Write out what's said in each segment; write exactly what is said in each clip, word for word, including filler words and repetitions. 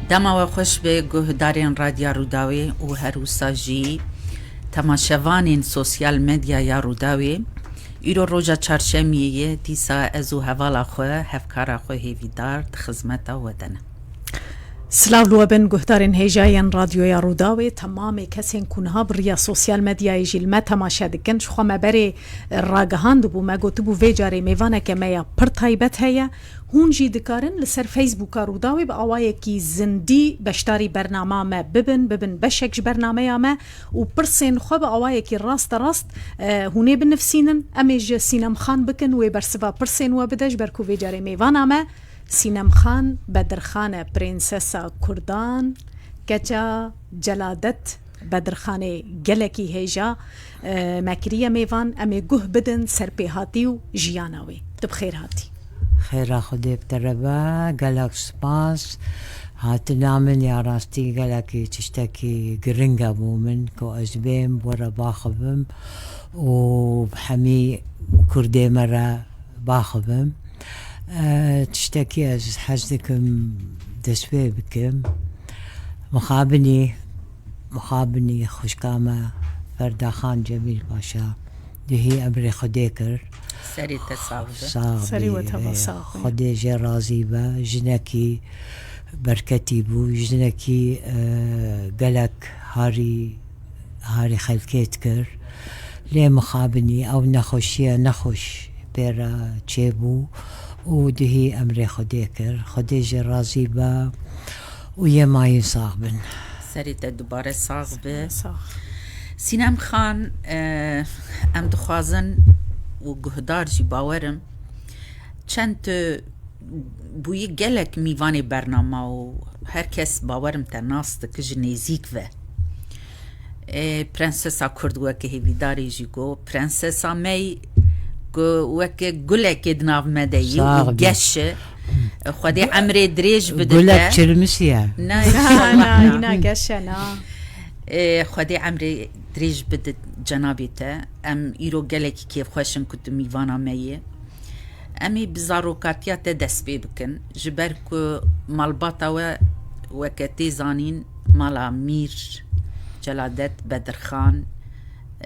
Dema we xweş be guhdarên Radya Rûdawê û her wisa jî temaşevanên sosyal medya ya Rûdawê. Îro roja çarşemiyê ye, dîsa ez û hevala xwe, hevkara xwe hêvîdar di xizmeta we de ne. Silav li we bin guhdarên hêja yên Radyoya Rûdawê, temamê kesên ku niha bi riya sosyal medyayê jî li me temaşe dikin. Ji xwe me berê ragihandibû, me gotibû vê carê mêvaneke me ya pir taybet heye. Hûn jî dikarin li ser Facebooka Rûdawê bi awayekî zindî beşdarî bernama me bibin, bibin beşek ji bernameya me û pirsên xwe bi awayekî rasterast, e, hûn ê binivsînin. Em ê ji Sînem Xan bikin wê bersiva pirsên we bide, ji ber ku vê carê mêvana me Sînem Xan Bedirxan e, prensesa Kurdan, keça Celadet Bedirxanê gelekî hêja, e, me kiriye mêvan, em ê guh bidin serpêhatî û jiyana wê. Tu bi xêr hatî. Xêra Xwedê bi te re be, gelek spas. Hatina min ya rastî gelekî tiştekî giring e bo min ku ez bêm, bo re baxivim û bi hemî kurdê me re baxivim. E, tiştekî ez hez dikim dest pê bikim. Mixabinî, mixabinî xwişka me Ferdaxan Cemîl Paşa duhî emrê Xwedê kir. Serê te sax be. Sax Serê bî. We teva sax be. Xwedê jê razî be. Jinekî berketî bû. Jinekî, e, gelek harî, harî xelkê dikir. Lê mixabinî ew nexweşiye nexweş pê re çêbû û duhî emrê Xwedê kir. Xwedê jê razî be û yê mayîn sax bin. Serê te dubare sax be. Sax. Sînem Xan, e, em dixwazin û guhdar jî bawer im, çend tu bûyî gelek mîvanê bernama û her kes bawer im te nas dike ji nêzîk ve. E, prensesa Kurd weke hêvîdarê jî got, prensesa me yî ku weke gulekê di nav me de yî û geş e. Xwedê emrê dirêj bide te. Gulek çirmisî ye. Na, na, înşallah, na, na. Hîna geş e, na. E, Xwedê emrê dirêj bide cenabê te. Em îro gelekî kêfxweş in ku tu mîvana me yî. Em ê bi zarokatiya te dest pê bikin, ji ber ku malbata we weke tê zanîn mala Mîr Celadet Bedirxan,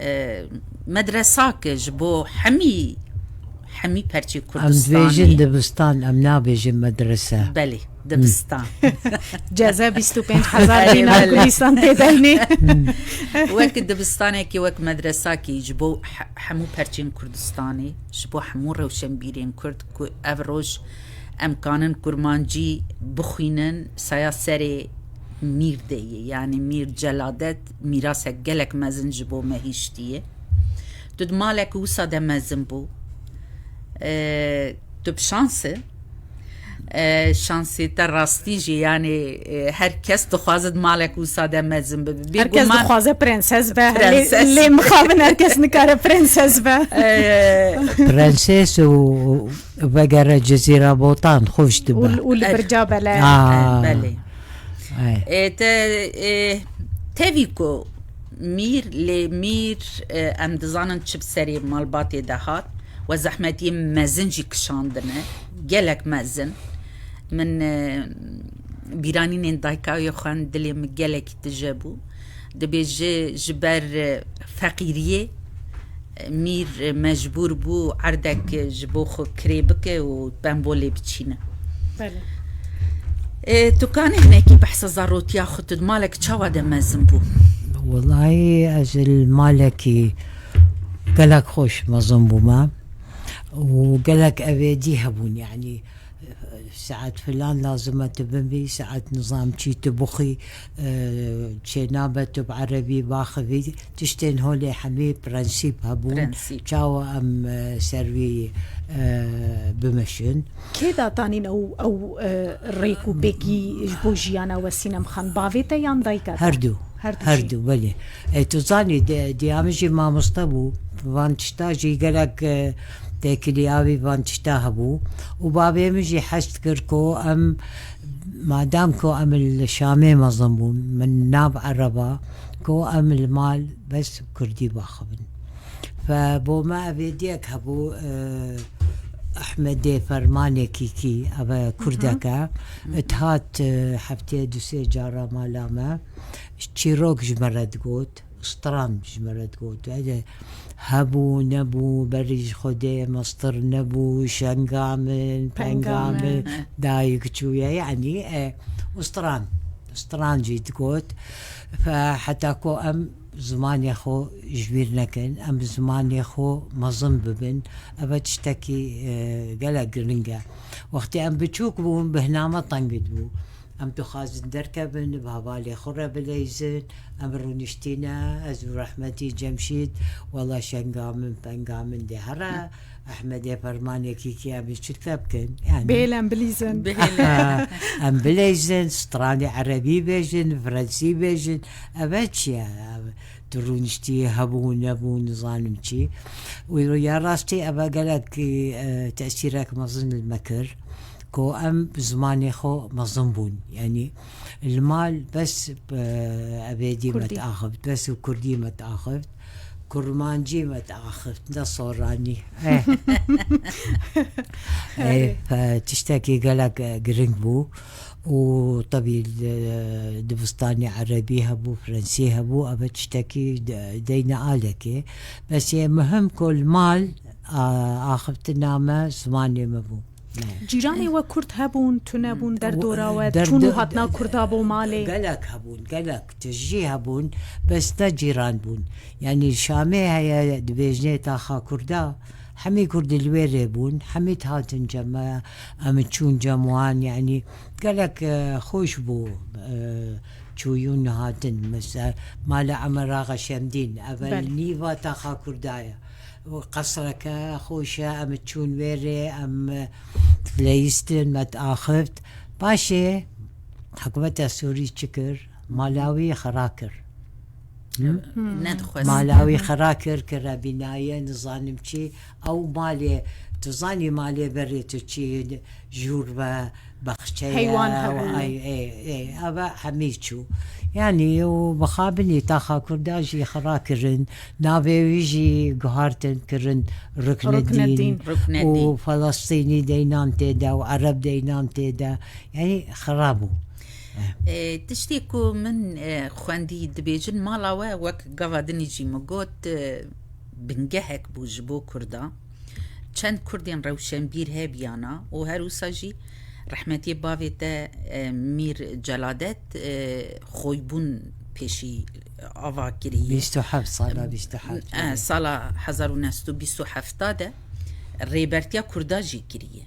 e, medresake ji bo hemî, hemî perçê Kurdistanê. Em dibêjin dibistan, em nabêjin medrese. Belê, dibistan. Ceze bîst û pênc hezar dînar Belê. Kurdistan tê deynê. Wek dibistanekî, wek medresakî ji bo he-, hemû perçên Kurdistanê, ji bo hemû rewşenbîrên Kurd ku ev roj em kanin kurmancî bixwînin, saya serê Mîr de ye. Yanî Mîr Celadet mîrasek gelek mezin ji bo me hiştiye. Tu di malek wisa de mezin bû. E, tu bi şans e. E, şansê te rastî jî, yanî, e, her kes dixwaze di malek wisa de mezin bibe. Her kes dixwaze prenses be, lê, prenses. Lê mixabin her kes nikare prenses be. E, prenses û vegere Cezîra Botan xweş dibe. Û, û li birca bele. Aa. E, belê. Ay. E, te, e, tevî ku Mîr, lê Mîr, e, em dizanin çi bi serê malbatê de hat, we zehmetiyê mezin jî kişandine, gelek mezin. Min, e, bîranînên dayika wê xwend, dilê min gelekî tije bû. Dibêje ji ber, e, feqîriyê, e, Mîr, e, mecbûr bû erdek, e, ji bo xwe kirê bike û pembolê biçîne. Belê. E, tu kanî hinekî behsa zarotiya xwe, tu di malek çawa de mezin bû? Wellahî ez li malekî gelek xweş mezin bûme û gelek evêdî hebûn, yanî, e, saet filan lazim e tu bimî, saet nizam çî tu bixwî, e, çênabe tu bi erebî baxivî, tiştên holê hemî prensîp hebûn. Prensîp. Çawa em, e, ser wî, e, bimeşin. Kê datanîn ew, ew, e, rêk û pêkî ji bo jiyana we, Sînem Xan? Bavê te yan dayika te? Her du. Her du Her jî. Du, belê. E, tu zanî, de-, diya min jî mamoste bû. Van tişta jî gelek, e, têkiliya wî van tişta hebû. Û bavê min jî hez dikir ku em, madam ku em li Şamê mezin bûn, min nav ereba ku em li mal bes kurdî baxivin. Fe bo me evêdiyek hebû, e, Ehmedê Fermanê Kîkî, ev e kurdeke, dihat, e, hefteyê du sê cara mala me, çîrok ji me re digot, stran ji me re digot. Ede hebû, nebû, berî ji Xwedê mestir nebû, şenga min, penga min, dayik çûye, yanî, e, stran, stran jî digot. Fe heta ku em zimanê xwe ji bîr nekin, em bi zimanê xwe mezin bibin, ev e tiştekî, e, gelek giring e. Wextê em biçûk bûn, bi hina me teng dibû. Em dixwazin derkevin, bi hevalê xwe re bileyzin. Em rûniştîne, ez û Rehmetî Cemşîd, wela şenga min, penga min dê here. Ehmedê Fermanê Kîkî, em ê çi bikin? Yani, bêle em bilîzin. Bêle. Em bileyzin, stranê erebî bêjin, frensî bêjin. Ev e çi ye? Ev tu rûniştî, hebû, nebû, nizanim çi. Û ya rastî ev e gelek, e, tesîrek mezin li me kir. Ku em bi zimanê xwe mezin bûn. Yanî li mal bes, e, evêdî me diaxift, bes û kurdî me diaxift, kurmancî me diaxift, ne soranî. Eh. Eh, fe-, tiştekî gelek, e, giring bû. Û tebî, e, dibistanê erebî hebû, frensî hebû, ev tiştekî de-, deyne alekê. Bes yê muhim ku li mal, a, axiftina me zimanê me bû. Cîranê we kurd hebûn, tune bûn, derdora we, çûn û hatina kurda bo malê? Gelek hebûn, gelek tijî hebûn, bes ne cîran bûn. Yanî Şamê heye, dibêjnê taxa kurda, hemî kurd li wê rê bûn, hemî dihatin cem me, em çûn cem wan, yanî gelek, e, xweş bû, e, çûyûn hatin. Mesela, mala Emer Axa Şemdîn, evel nîva taxa kurda ye. Û qesreke xweş e, em çûn wê rê, em dileyistin, me diaxift. Paşê hikûmeta Sûrî çi kir? Mala wî xira kir. Hı? Nedixwest. Mala wî xira kir, kire bînaye, nizanim çi. Ew malê, tu zanî malê berê tu çi jûr ve, baxçeye, heywan hebe. Ay, ê, ê, eve hemî çû. Yanî û bixabinî taxa kurda jî xira kirin, navê wî jî guhartin kirin Ruknedîn. Ruknedîn. Ruknedîn. Û Felestînî deynan tê de û Ereb deynan tê de. Yanî xira bû. E, tiştê ku min, e, xwendî dibêjin mala we wek gava dinî jî min got, e, bingehek bû ji bo kurda. Çend kurdên rewşenbîr hebiyana û her wisa jî rehmetiyê bavê te, e, Mîr Celadet, e, xoybûn pêşî ava kiriye. Bîst û heft, sala bîst û heft, e, evet. Sala hezar û neh sed û bîst û heft de rêbertiya kurda jî kiriye.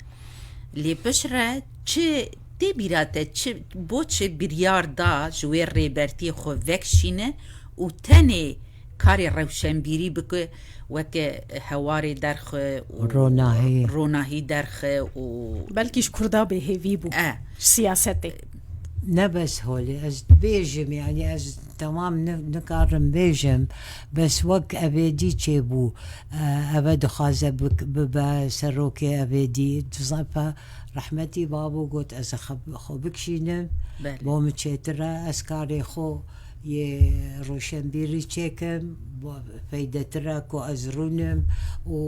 Lê piştre çi tê bîra te, çi, bo çi biryar da ji wê rêbertiyê xwe vekişîne û tenê karê rewşenbîrî bike, weke hewarê derxe û ronahî, ronahî derxe û belkî ji kurda bêhêvî bû, e, ji siyasetê. Ne bes holê, ez dibêjim, yanî ez temam ni-, nikarim bêjim, bes wek evêdî çêbû, e, eve dixwaze bik-, bibe serokê evêdî, dizafa rehmetî babo got, ez xwe, xwe bikişînim, belê, bo min çêtir e, ez karê xwe yê roşenbîrî çêkim, bo-, feydetir e ku ez rûnim û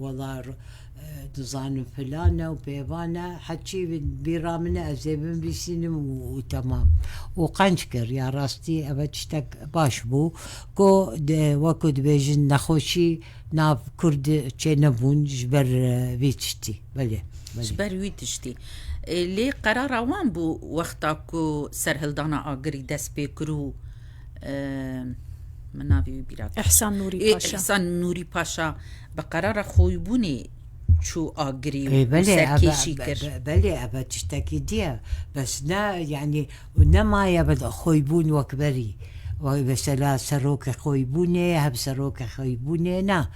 wela, e, dizanim filan e û pêvan e, heçî bîra min e, ez ê binivîsînim û, û temam. Û qenc kir, ya rastî eve tiştek baş bû, ku de, wekû dibêjin nexweşî nav kurd çênebûn ji ber, e, vî tiştî. Belê, belê. Ji ber wî tiştî. E, lê qerara wan bû wexta ku serhildana Agirî dest pê kir û, e, min navê wî bîra kir. Îhsan Nûrî Paşa. Îhsan Nûrî Paşa bi qerara xoybûnê çû Agirî û serkêşî kir. Ê, belê, eve, be-, be-, belê, eve tiştekî diye. Bes ne, yanî, û nemaye bi xoybûn wek berî. Wek mesela serokê xoybûnê, hevserokê xoybûnê, na.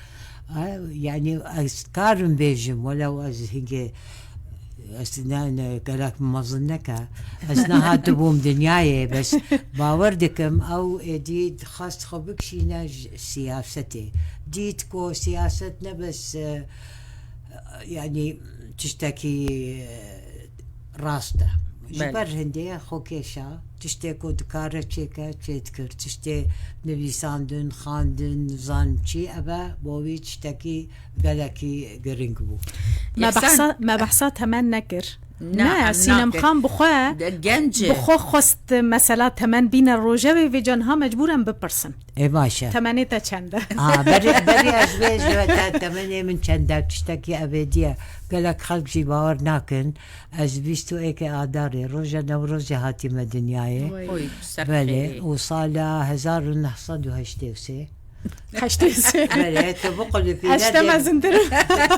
E, yanî ez karim bêjim, welew ez hingê, ez ne, ne, gelek mezin neke. Ez nehatibûm dinyayê, bes bawer dikim, ew êdî dixwest xwe bikişîne ji siyasetê. Dît ku siyaset ne bes, e, yanî tiştekî, e, rast e. Ji ber hindê xwe kêşa, Tiştê ku dikare çêke, çêdikir. Tiştê nivîsandin, xwendin, nizan çi, eve bo wî tiştekî gelekî giring bû. Me Yeksen- behsa, me behsa temen nekir. Ne, Ne, em Sînem nakir. Xan bi xwe De genc e. bi xwe xwest mesela temen bîne rojevê vê can ha mecbûr em bipirsin. E baş e. Temenê te çend e? Ha, berî, berî ez vê ji te temenê min çend e, tiştekî ebedî ye. Gelek xelk jî bawer nakin. Ez bîst û êkê Adarê, roja Newrozê hatîme dinyayê. Vay. Oy, ser Belê, xêrê. û sala hezar û neh sed û heştê û sê. Heştê sê. Belê, tu biqulifîne Heşte dê- mezintir.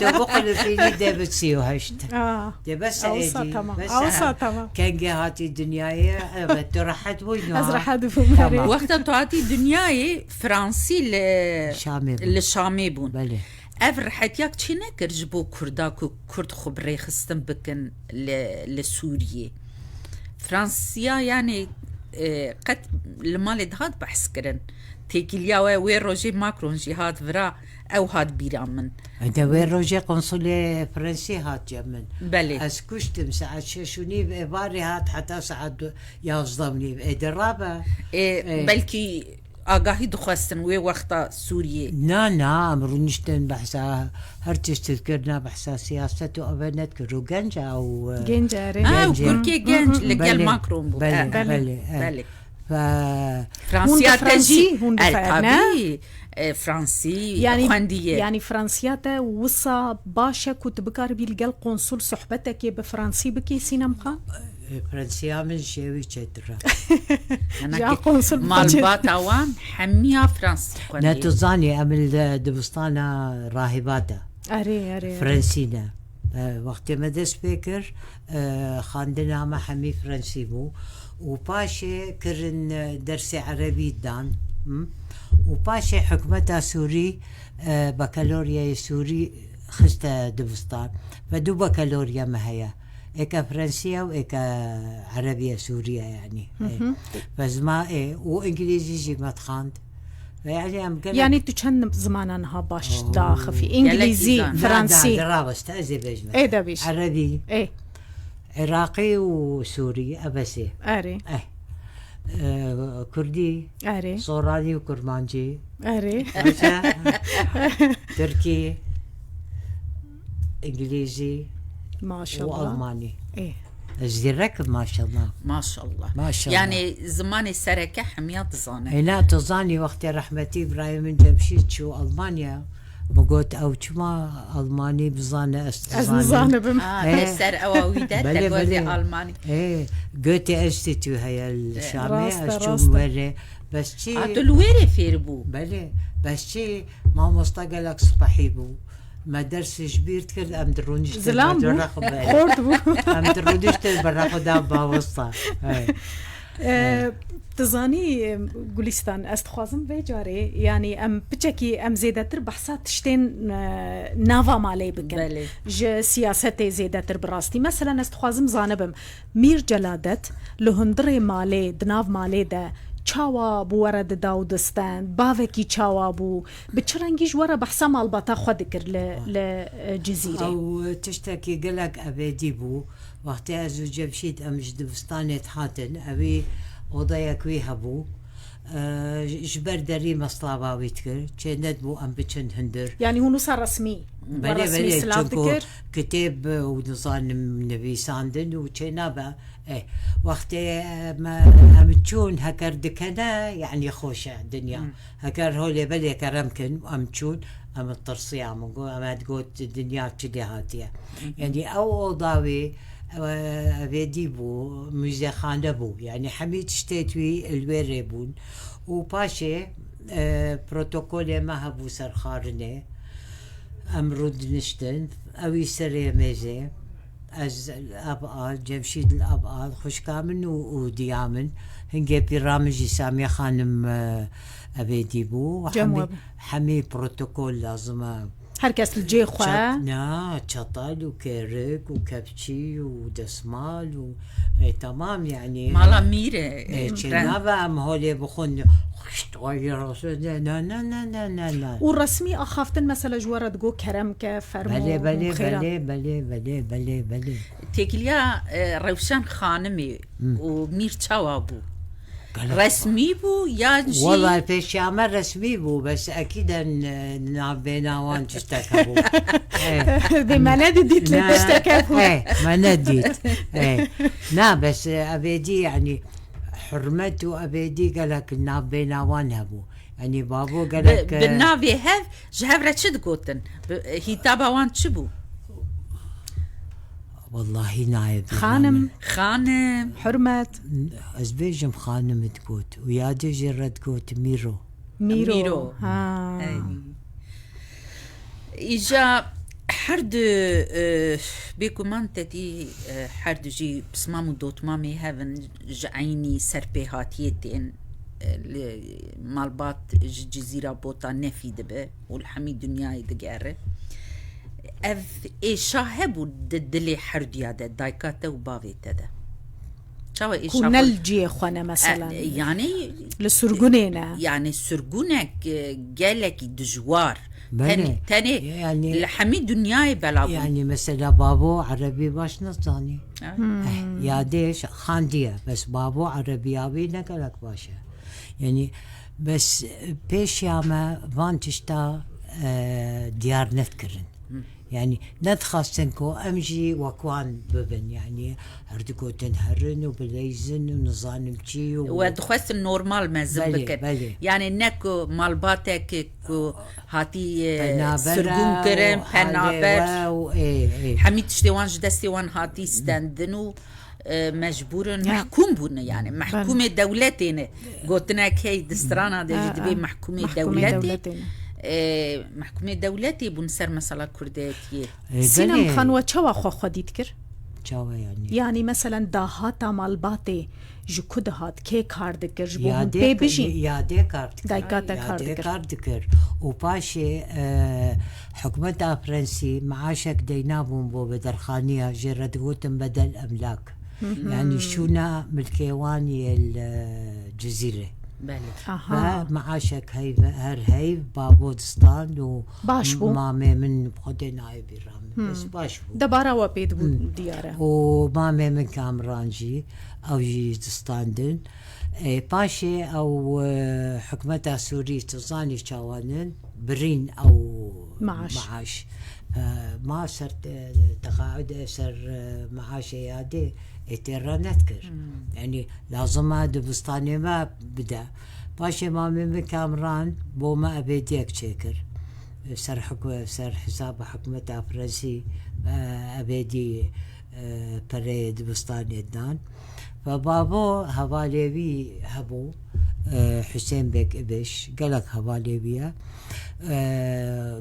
Tu biqulifînî dê bi sî û heşt. Aa, Dê bes Awsa êdî. tamam, Bes awsa e. tamam. Kengê hatî dinyayê, evet, tu rehet bûyî. Ez rehet bûm, erê. Wexta tu hatî dinyayê, Fransî li Şamê bûn. Li Şamê bûn. Belê. Ev rihetiya çi nekir ji bo Kurda ku Kurd xwe bi rêxistin bikin li, li Sûriyê? Fransiya, yani, e, qet li malê dihat behs kirin. Têkiliya we wê rojê Macron jî hat vira, ew hat bîra min. De wê rojê konsulê Fransî hat cem min. Belê. Ez kuştim saet şeş û nîv êvarê hat heta saet du- yazde û nîv. Ê de rabe. E, E. Belkî agahî dixwestin wê wexta Sûriyê. Na, na, em rûniştin behsa her tişt kirina behsa siyaset û eve nedikir û genc e û, e, Genc e, erê. Ha, Genc e. Kurkê genc li gel Belê, Macron bû. belê, Eh. belê, eh. Belê. Fe- Fransiya Hûn de te jî Fransî, hûn de el fer, tabî, ne? e, Fransî Yani, xwendiye. Yani Fransiya te wisa baş e ku tu bikaribî li gel konsul sohbetekê bi Fransî bikî, Sînem Xan? E, Fransiya min ji wî çêtir e. Yanakî Ya konsul malbata wan hemiya Fransî Ne xwendiye. tu zanî em li dibistana rahîba de. Erê, erê, erê. Fransî ne. E, wextê me dest pê kir, e, xwendina me hemî Fransî bû. Û paşê kirin, e, dersê erebî dan. Hı? Û paşê hikûmeta Sûrî, e, bakaloryayê Sûrî xiste dibistan. Ve du bakalorya me heye. Êke Fransî ye û êke Erebî ye, Sûrî ye, yanî. Ve zima ê û Îngilîzî jî me dixwend. Ve yanî em gelek Yani tu çend zimana niha baş Oo. daxifî? Gelek Îngilîzî, îzan. Na, Fransî. na, raweste ez ê bêjme. Ê de bêj. Erebî, Ê, Iraqî û Sûrî, ev ez ê. erê. Eh. E, Kurdî, Erê. Soranî û Kurmancî. Erê. Rûsya, Tirkî, Îngilîzî û Maşallah. Almanî. Ê. Ez zîrek im maşallah. Maşallah. Maşallah. Yani zimanê sereke hemiya dizane. Êna tu zanî wextê rehmetî Îbrahîmîn Cemşîd çû Almanya, min got ew çima Almanî bizane ez Ez dizanim. Nizanibim. Ha, Eh. Te ser ewa wî de Belê, te gozê belê. Almanî. Ê, Goethe Enstîtû heye li Şamê, Rast e, ez çûm rast e. werê. Bes çi? A tu li wêrê fêr bû. Belê, bes çi? Mamosta gelek sipehî bû. Me ders ji bîr dikir, em dirûniştin. Zilam bû. Xort bû. Em dirûniştin bi rexu da bawosta. Hey. Ee, Tu zanî, em, Gulîstan, ez dixwazim vê carê, yanî em piçekî em zêdetir behsa tiştên, e, nava malê bikin. Belê. Ji siyasetê zêdetir bi rastî. Meselen ez dixwazim zanibim, Mîr Celadet li hundirê malê, di nav malê de çawa bi we re dida û distend, bavekî çawa bû, bi çi rengî ji we re behsa malbata xwe dikir li, li, e, Cizîrê? Ew tiştekî gelek ebedî bû. Wextê ez û Cemşîd em ji dibistanê dihatin, ewî odayek wî hebû. E, ji ber derî me slava wî dikir. Çê nedibû em biçin hundir. Yanî hûn wisa resmî? Belê, Resmî belê, silav çunku dikir? Kitêb û nizanim nivîsandin û çênabe. Eh, wextê me, em çûn heker dikene, yanî xweş e dinya. Heker holê belê kerem kin, em çûn, em tirsiya min got, em digot dinya çi lê hatiye. Yanî ew oda wê, ew, evêdî bû, muzexane bû. Yanî hemî tiştê wî li wê rê bûn. Û paşê, e, protokolê me hebû ser xwarinê. Em rûdiniştin, ewî serê mêzê. Ez li ev al, Cemşîd li ev al, xwişka min û, û diya min. Hingê pîra min jî Samiye Xanim, e, evêdî bû. Cem Hemî, we bû. Hemî protokol lazim e. Her kes li cê xwe. Çat-, na, çatal û kêrik û kepçî û desmal û, e, tamam yani. Mala mîr e. E, çênabe em holê bixwin. Xişt, ay, na, na, na, na, na, na, na. Û resmî axaftin mesela ji we re digo kerem ke, fermo, Belê, belê, xêra. Belê, belê, belê, belê, belê. Têkiliya, e, Rewşen Xanimê û Mîr çawa bû? Resmî bû yan jî? Wela pêşiya me resmî bû, bes ekîden, e, navbêna wan tiştek hebû. Eh, Dê me nedidît lê Ne, tiştek hebû. Eh, me nedît. Eh. Na, bes, e, evêdî, yanî, hurmet û evêdî gelek navbêna wan hebû. Yanî, bavo gelek, bi, bi e, navê hev, ji hev re çi digotin? Bi, e, hîtaba wan çi bû? Wellahî nayê bîra Xanim. Min. Xanim. Hurmet. Ez bêjim xanim digot. Û yadê jê re digot Mîro. Mîro. Mîro. Ha. Ey. Îja her du, e, bêguman te dî, e, her du jî pismam û dotmamê hev in, ji eynî serpêhatiyê tên, e, li malbat ji Cizîra Bota nefî dibe û li hemî dinyayê digere. Ev êşa hebû di dilê herduya de, dayika te û bavê te de? Çawa êşa Ku ne li cihê xwe ne meselen. E, yanî Li surgunê ne. Yanî surgunek, e, gelekî dijwar. Belê. Tenê, tenê Yanî li hemî dinyayê bela bûn. Yanî mesela bavo erebî baş nezanî. Evet. Eh, yadê ş-, xandiye. Bes bavo erebiya wî ne gelek baş e. Yanî bes, e, pêşiya me van tişta, e, diyar nedikirin. Yanî nedixwestin ku em jî wek wan bibin. Yanî her digotin herin û bileyzin û nizanim çi û We dixwestin normal mezin Belê, bikin. Belê. Yanî ne ku malbatek ku hatî, e, Penaber sirgûn e kirin, û penaber. Halê we û ê, ê. Hemî tiştê wan ji destê wan hatî stendin û, e, mecbûr in, Ya. Mehkûm bûne, yanî mehkûmê dewletê ne. Gotinek hey di strana de jî Ha, dibê ha. Mehkûmê Mehkûmê dewletê. Dewletê ne. E, mehkûmê dewletê bûn ser mesela kurdetiyê. E, Sînan belê. Xan we çawa xwe xwedî dikir? Çawa yanî? Yanî meselen dahata malbatê ji ku dihat, kê kar dikir, ji bo hûn Yadê pê ka-, bijîn? Yadê kar dikir. Dayika te kar Yadê dikir. Kar dikir. Û paşê, e, hikûmeta Frensî meaşek deynabûn bo bedelxaniya, jê re digotin bedel emlak. Yanî şûna milkê wan yê li Cizîrê. Belê. Aha. Ve meaşek heyv, her heyv babo distan û Baş bû. Mamê min Xwedê nayê bîra min. Bes baş bû. Debara we pê dibû diyar e. Û mamê min Kamran jî, ew jî distandin. Ê, paşê ew, e, hikûmeta Sûrî tu zanî çawanin, birîn ew Maaş. Maaş. E, ma ser te-, teqaüde ser, e, maaşê yadê ê tê re nedikir. Yanî lazim e dibistanê me bide. Paşê mamê min Kamran bo me ebêdiyek çêkir. Ser hikû-, ser hesaba hikûmeta Fransî, e, ebêdî, e, pereyê dibistanê dan. Ve bavo hevalê wî hebû, e, Husên Beg Ibiş, gelek hevalê wî ye. E,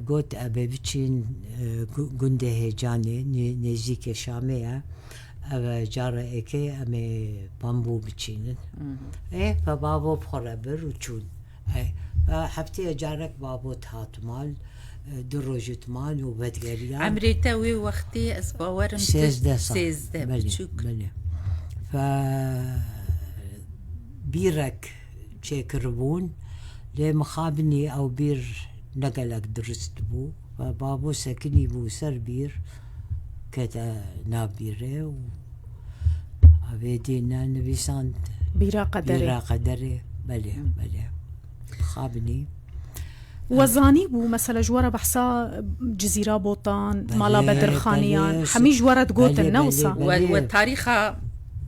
got, "Em ê biçîn, e, gu-, gundê Hêcanê, nê-, nêzîkê Şamê ye. Ev e, cara êkê em ê bambû biçînin." Ê, ve bavo bi xwe re bir û çûn. Ê, ve hefteyê carek bavo dihat mal, e, du roj diman û vedigeriyan. Emrê te wê wextê ez bawerim tu Sêzdeh sal. Sêzdeh Belê, biçûk. Belê. Ve bîrek çêkiribûn, lê mixabinî ew bîr ne gelek dirist bû. Ve bavo sekinî bû ser bîr, kete nav bîrê û avêdî ne nivîsand Bîra qederê. Bîra qederê, belê, belê. Xabinî. We zanî bû, mesela ji we re behsa Cizîra Botan, Belê, Mala Bedirxaniyan, belê, hemî ji we re digotin, belê, ne belê, wisa? We, belê. We tarîxa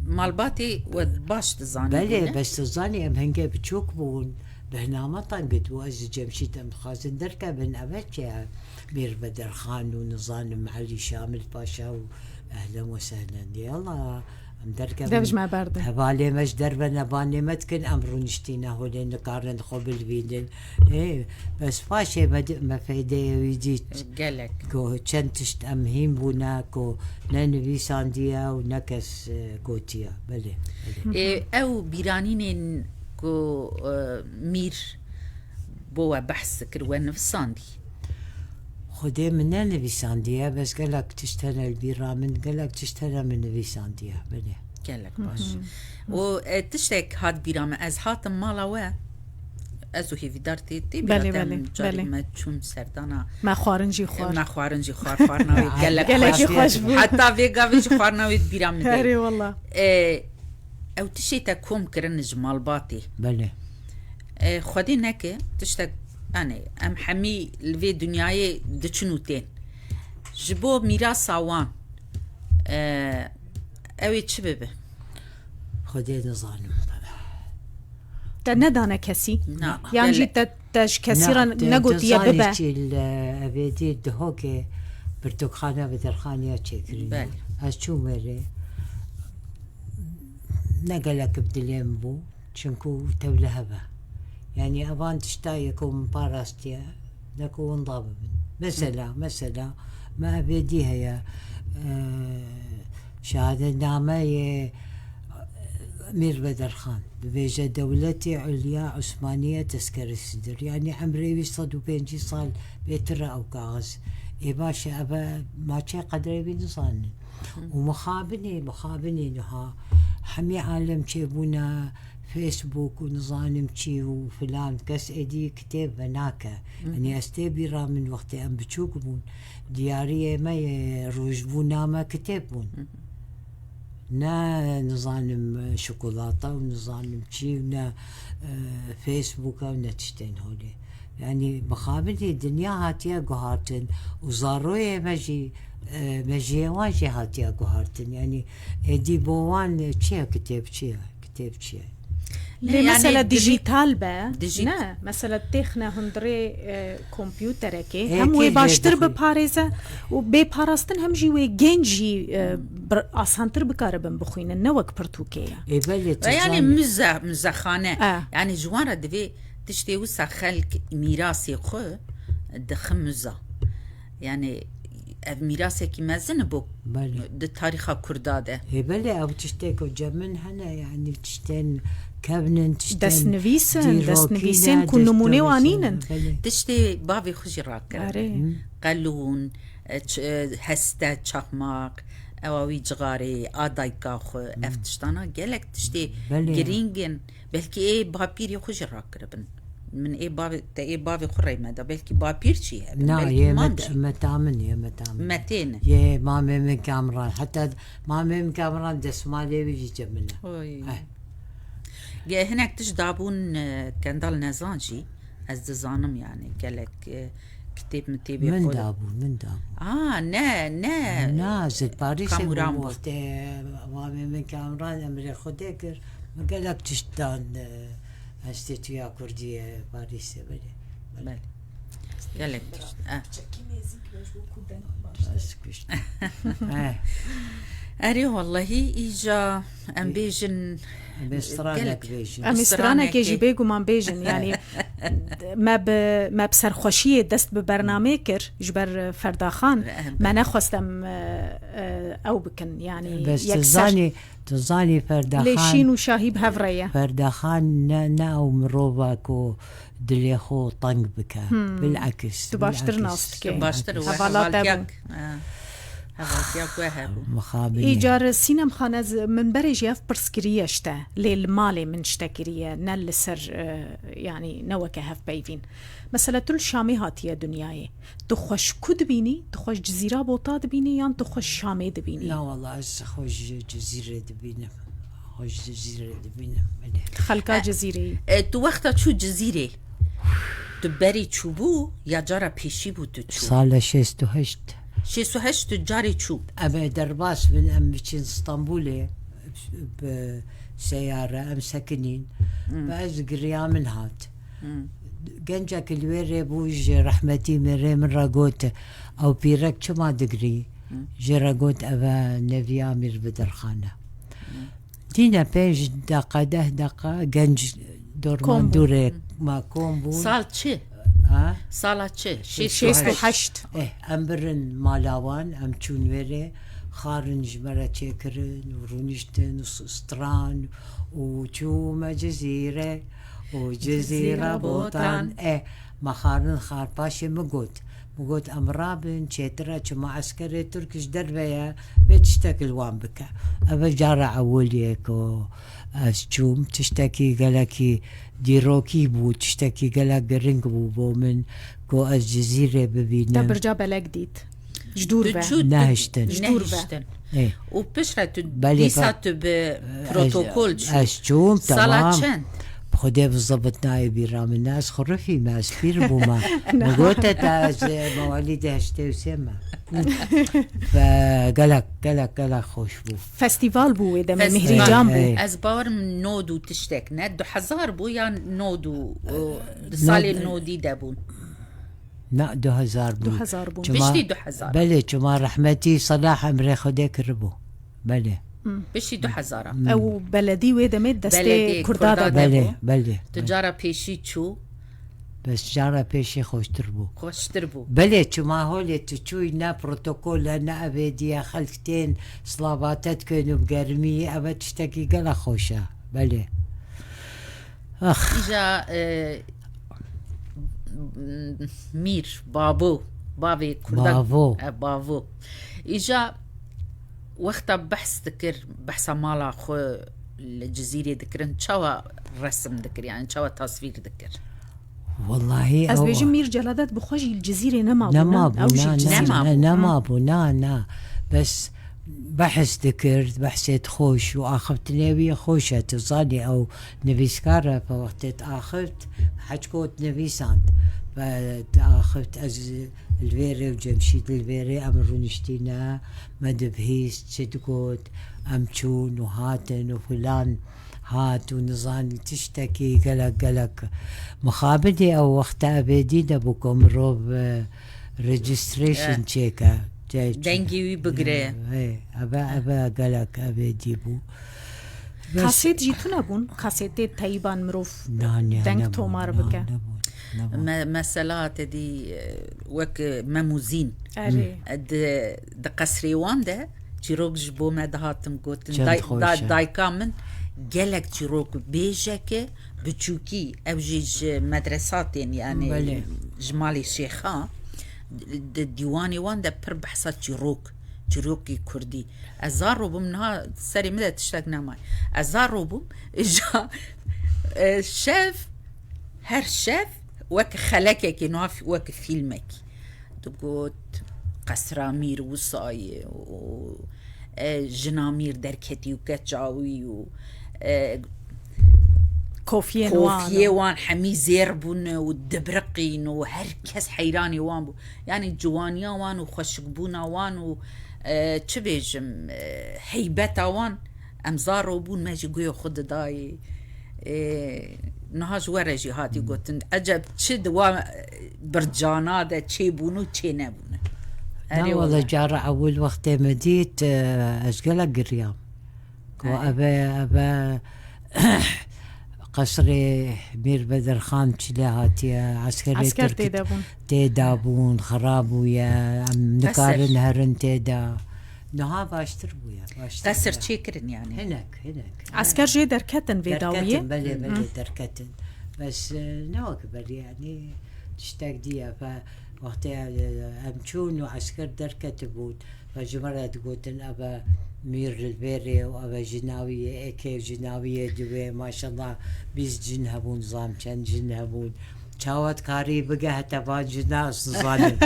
malbatê we baş dizanî Belê, bû, ne? Bes tu zanî em hingê biçûk bûn. Bername tan gotibû, ez û Cemşîd em dixwazin derkevin, eve çi ye? Mîr Bedirxan û nizanim Elî Şamil Paşa û ehlen we sehlen. Yala, em derkevin. Dev ji me berdin. Hevalê me ji derve nebanê me dikin, em rûniştîne holê nikarin xwe bilivînin. Ê, bes paşê me di-, me feydeyê wî dît. Gelek. Ku çend tişt em hîn bûne, ku ne nivîsandiye û ne kes, e, gotiye. Belê, belê. Ê, ew bîranînên ku, e, mîr bo we behs dikir, we nivisandî? Xwedê min nenivîsandiye, bes gelek tişt hene li bîra min, gelek tişt hene min nivîsandiye. Belê. Gelek baş. Û, e, tiştek hat bîra min, ez hatim mala we, ez û hêvîdar tê, tê bîra Belê, te, belê, em carê belê. Me çûn serdana. Me xwarin jî xwar. Me xwarin jî xwar, xwarina wê gelek Gelekî xweş bû. Xweş bû. Heta vê gavê jî xwarina wê di bîra min de. Herê wela. E, Ew tiştê te kom kirin ji malbatê. Belê. E, Xwedê neke tiştek, yani em hemî li vê dinyayê diçin û tên. Ji bo mîrasa wan, e, ew ê çi bibe? Xwedê nizanim. Te nedane kesî? Na, Yan jî gelek. Te, te ji kesî re negotiye bibe? Çî li Evêdî Dihokê pirtûkxane bi derxaniya çêkirî. Belê. Ez çûm wêrê. Ne gelek bi dilê min bû. Çinku tevlihev e. Yanî evan tişta ye ku min parastiye, ne ku winda bibin. Mesela, mesela, me Evêdî heye, e, şehadetnameyê Mîr Bedirxan. Dibêje Dewletê Ulya Osmaniye Teskeresidir. Yanî emrê wî sed û pêncî sal bêtir e ew kaxiz. Ê baş e, ev e, ma çê qedrê wî nizanin. Û mixabinê, mixabinê niha hemî alem çêbûne Facebook û nizanim çi û filan, kes êdî kitêb venake. Yanî ez tê bîra min wextê em biçûk bûn, diyariyê me yê rojbûna me kitêb bûn. Ne nizanim şokolata û nizanim çi û ne, e, Facebook û ne tiştên holê. Yanî mixabinê dinya hatiye guhartin û zaroyê me jî, e, mejiyê wan jî hatiye guhartin. Yanî êdî bo wan çi ye kitêb çi ye? Kitêb çi ye? Lê Yani mesela dij- dijital be, dijî- ne? Mesela têxne hundirê e, kompûterekê, Ê, hem kê wê lê baştir dixwe- biparêze û bê parastin hem jî wê genc jî e, bir- asantir bikaribin bixwînin, ne wek pirtûkê ye. Ê belê Ve yani tizanî. müze, müzexane. E. Yani ji wan re divê tiştê wisa xelk mîrasê xwe dixin müza. Yani ev mîrasekî mezin e bo Belê. di tarîxa Kurda de. Ê belê ew tiştê ku cem min hene, yanî tiştên kevnin, tiştên Destnivîs in, dîrokî destnivîsên ne, ku nimûnê wan destnivîsê, nînin. Belê. Tiştê bavê xwe jî rakiribin. Erê. Qelûn, e, ç- e, heste, çaxmaq, ewa wî cixarê, a dayika xwe, ev tiştana gelek tiştê Belê. girîng in. Belkî ê bapîrê xwe jî rakiribin. Min ê bavê, te ê bavê xwe rey me da. Belkî bapîr çi hebe. Na, Belkî yê mam met, jî. meta min, yê meta min. Metê ne. Yê mamê min Kamran. Heta mamê min Kamran desmalê wî jî cem min e. Oy. Eh. Ge hinek tişt dabûn, e, Kendal Nezan jî. Ez dizanim yani. Gelek, e, kitêb mi tê bê Min xwe de. Dabû, min dabû. Aa, ne, ne. Na, ez li Parîsê Kamuran bûm bû. Wextê mamê min Kamran emrê Xwedê kir. Min gelek tişt dan, e, Enstîtuya Kurdî ye Parîsê, belê. Belê. Gelek tişt. Eh. Çekî nêzîk be ji bo ku deng baş. Ez kuşt. Eh, Erê wallahî îca em bêjin em ê stranek gelek. Bêjin. Em ê stranekê Stranekê. jî bêguman bêjin, yanî me bi, me bi serxweşiyê dest bi bernameyê kir ji ber Ferdaxan. Em- Me nexwest em e, e, ew bikin, yanî Bes tu yekser. Zanî, tu zanî Ferdaxan. Lê şîn û şahî bi hev re ye. Ferdaxan ne, ne ew mirova ku dilê xwe teng bike. Bilekis. Tu baştir bilekis. nas dikê. Baştir we Hevala te hevaltiyak. bû. Eh, hevaltiyak we hebû. Mixabinê. Îcar Sînem Xan, ez min berê jî ev pirsgirî ye ji te. Lê li malê min ji te kiriye, ne li ser, e, yanî ne weke hevpeyvîn. Mesela tu li Şamê hatiye dinyayê. Tu xwe ji ku dibînî? Tu xwe ji Cizîra Bota dibînî yan tu xwe ji Şamê dibînî? Na wala ez xwe ji Cizîrê dibînim. Xwe ji Cizîrê dibînim. Belê. Xelka Cizîreyî. E, tu wexta çû Cizîrê, tu berî çûbû ya cara pêşî bû tu çû? Sala şêst û heşt. Şêst û heşt tu carê çû. Em ê derbas bin, em biçin Stenbolê bi seyare, em sekinîn. Ve ez giriya min hat. Gencek li wê rê bû ji rehmetî mêrê min re got, ew pîrek çima digirî? Jê re got, ev e neviya Mîr Bedirxan e. Tîne pênc deqa, deh deqa genc dormandûrê ma kom bûn. Sal çi? Ha? Sala çi? Şêst û heşt. Eh, em birin mala wan, em çûn wê rê, xarin ji me re çêkirin û rûniştin û s- stran û çûme Cizîre û Cizîra Botan. Eh, me xarin xar paşê min got. Min got, em rabin, çêtir e, çima eskerê Tirk ji derve ye, vê tiştek li wan bike. Ev e cara ewilî ye ku ez çûm, tiştekî gelekî dîrokî bû, tiştekî gelek giring bû bo min ku ez Cizîrê bibînim. Te birca belek dît. Ji dûr ve. Diçû tu Nehiştin. Ji dûr ve. nehiştin. Ê. Û piştre tu Belê, dîsa be-, tu bi ez, protokol çû. ez çûm, Sala tamam. çend? Xwedê bi zibit nayê bîra min. Ez xurifî me, ez pîr bûme. Min gote te ez, e, mewalîdê heştê û sê me. Ve gelek, gelek, gelek xweş bû. Festîval bû wê demê, Festîval. Mihrîcan bû. Ey. Ez bawerim nod û tiştek ne, du hezar bû yan nod û, û, di Ne- salê nodî de bûn. Na, du hezar bû. Du hezar bûn. Çima Piştî du hezar. Belê, çima rehmetî Selah emrê Xwedê kiribû. Belê. Piştî du hezar. Ew beledî wê demê destê Beledê Kurda Kurda de de bû. Belê, bû. belê. Tu cara pêşî çû. Bes cara pêşî xweştir bû. Xweştir bû. Belê, çima holê tu çûyî ne protokol e, ne evêdî ye, xelk tên, slavate dikin û bi germî, ev e tiştekî gelek xweş e. Belê. Ax. Îja, e, Mîr, Babo, bavê Kurda. Bavo. E, Bavo. Îja wexta behs dikir, behsa mala xwe li Cizîrê dikirin, çawa resim dikir, yani çawa tasvîr dikir? Wallahî Ez ew bêjim Mîr Celadet bi xwe jî li Cizîrê nema bû, ne? Nema bû, Ew jî na, li na, Cizîrê na, bû. nema bû, na, na. Bes behs dikir, behsê xweş û axiftinê wî xweş e. Tu zanî ew nivîskar e, pe wextê diaxift, hec got nivîsand. Ve diaxift ez li vê rê û Cemşîd li vê rê em rûniştîne, me dibihîst, çi digot, em çûn û hatin û filan. Hat û nizanî tiştekî gelek, gelek mixabin e ew wexta evêdî de bû ku mirov, e, registration Eh. çêke. Te-, Dengê wî bigire. Hey, eve, eve gelek evêdî bû. Bes Kasêt jî tune bûn? Kasêtê teyban mirov Na, ne, deng nebûn, tomar na, bike? nebûn, nebûn. Me-, mesela te dî, e, wek, e, Mem û Zîn. Erê. Di, di qesrê wan de çîrok ji bo me dihatin gotin. Çend Day-, xweş da-, e. dayika min gelek çîrok bêjeke biçûkî, ew jî ji medresa tên, yani Belê. ji malê şêxa, di dîwanê wan de pir behsa çîrok, çîrokî kurdî. Ez zar robim niha serê min de tiştek nemay. Ez zar robim, îja, e, şev, her şev wek xelekekê, niha wek fîlmekî. Digot, qesra mîr wisa ye û, e, jina mîr derketî û keça wî û, e, Kofiyên wan. kofiyê wan hemî zêr bûn û dibiriqîn û her kes heyranê wan bû. Yani ciwaniya wan û xweşikbûna wan û, e, çi bêjim, e, heybeta wan. Em zaro bûn, me jî guhê xwe didayê. Ê, niha ji we re jî hatî gotin. Eceb çi di wa, e, bircana de çêbûn û çênebûn? Na, Erê wele wele. cara ewil wextê me dît, e, ez gelek giriyam. Ku Erê. eve, eve qesrê Mîr Bedirxan çi lê hatiye, eskerê Esker Tirk tê de bûn. tê de bûn, xira bûye, em Qesir. nikarin herin tê de. Niha baştir bûye, baştir Qesir bûye. çêkirin yani. Hinek, hinek. Esker jê derketin vê dawiyê? Derketin, belê, belê, derketin. Bes, e, ne wek berî, yani, tiştek diye, fe, wextê, e, em çûn û esker derketibûn, fe ji me re digotin, eve mîr li vê rê û eve jina wî yê êkê û jina wî yê duwê, maşallah, bîst jin hebûn, zam çend jin hebûn. Çawa dikarî bige heta van jina, ez nizanim.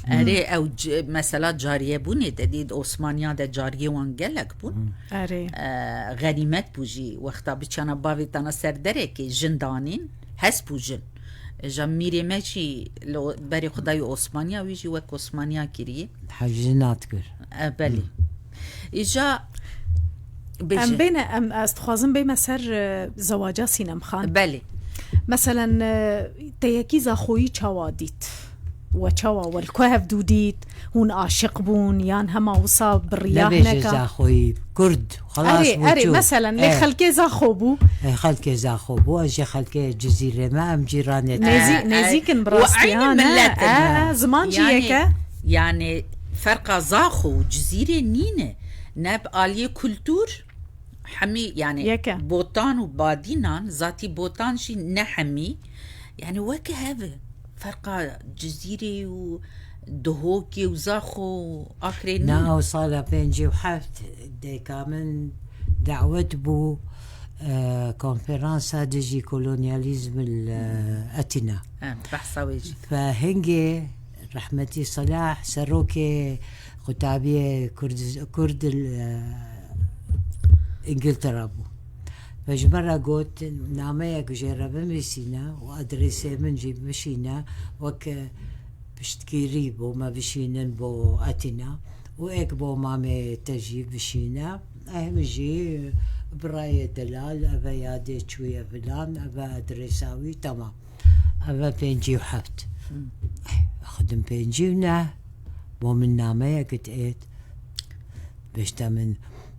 Erê, ew c-, mesela cariyebûnê te dît, Osmaniya de cariyê wan gelek bûn. Erê. E, xenîmet bû jî, wexta biçana bavê tana ser derekê, jin danîn, hes bû jin. Îja mîrê me jî li o-, berê xwe dayî Osmaniya, wî jî wek Osmaniya kirî. Hej jina dikir. E, belê. Îja Em bêjin. bêne, em, ez dixwazim bême ser, e, zewaca Sînem Xan. Belê. Meselen, e, te yekî Zaxoyî çawa dît? We çawa, we li ku hevdû dît? Hûn aşiq bûn yan hema wisa bi riya Nebêje hineka? Zaxoyî, Kurd, xelas Erê, bû erê, çû. meselen, lê Eh. xelkê Zaxo bû. Eh, xelkê Zaxo bû, ez jê xelkê Cizîrê me, em cîranê te. Nêzî-, Eh, nêzîk in bi eh, rastî, û ha, eynî ne? millet in, Eh, ha. eh, ziman jî Yani, yek e. yani ferqa Zaxo û Cizîrê nîne. Ne bi aliyê kultûr, hemî, yani, Yek e. Botan û Badînan, zatî Botan jî ne hemî. Yani, weke hev e. Ferqa Cizîrê û Duhokê û Zaxo û Akrê Na, nîne. ew sala pêncî û heft dayika min dawet bû, e, konferansa dijî kolonyalîzm li, e, Etîna. He, behsa wê jî. Fe hingê Rehmetî Selah serokê qutabiyê Kurd, Kurd, e, Îngiltere bû. Ve ji me re got, nameyek jê re binivîsîne û adresê min jî bişîne, wek, e, piştgirî bo me bişînin bo Etîna û êk bo mamê te jî bişîne. Eh, min jî birayê delal, eve yadê çûye filan, eve adresa wî, temam. Eve pêncî û heft. Hmm. Eh, xwedin pêncî û neh, bo min nameyek diêt. Bêjte min,